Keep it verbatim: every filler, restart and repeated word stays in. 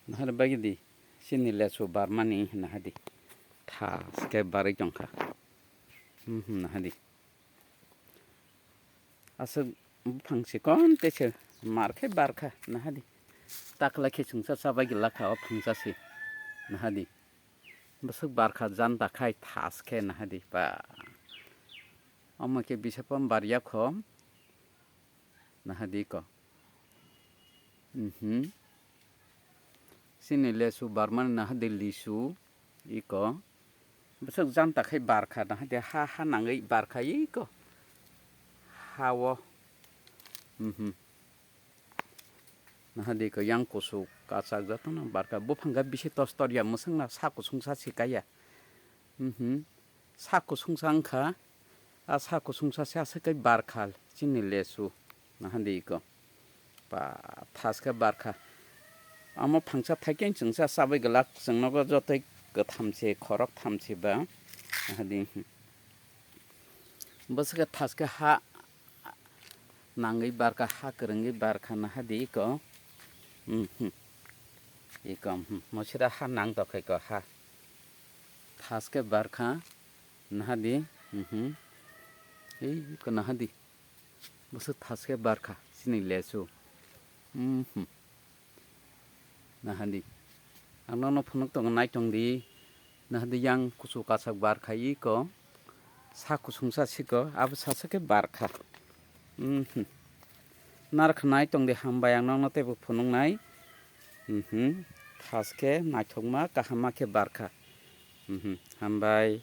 Nahar bagidi, chini lesu barmani nahadi. Thaske barwi tongkha. Mhm, nahadi. Aswk buphang sikon tese mar khe barkha nahadi. Takla khe chwngsa chabai gilakha o phangsa se nahadi. Bwswk barkha janta khai thaske nahadi ba. Omo khe bisapam barya kho nahadi ko. Mhm. Chini lesu barmani nahadi lisu iko. Bwswk janta khai barkha nahadi ha ha nangwi barkha iko. Hao. Mhm. Nahadi ko yang kusuk kachak jotono barkha. Buphang ga bisi tostor ya mwswkna sa kusung sa sikaya. Mhm. Sa kusungsa wngkha, a sa kusungsa se aswk kai barkha chini lesu. Nahadi iko. Pa thaske barkha. Amo phangsa thaikhe chwngsa chabai glak chwng nogo jotoi kwtham se khorok tham se ba. Nahadi. Bwswk thaske ha nangwi barkha, ha kwrwngwi barkha nahadi iko. Mhm. Iko, mhm. Mosira ha nang tokhe ko ha. Thaske barkha nahadi. Mhm. Ei ko nahadi. Bwswk thaske barkha chini lesu. Mhm. Nahadi. Ang nono phunuk tongo naitong di. Nahadi yang kusu kasak barkha iko. Sa kusungsa siko abo sasa khe barkha. Mhm. Narwkha naitong di hambai ang nono teibo phunuknai. Mhm. Thaske naithokma kahamma khe barkha. Mhm. Hambai.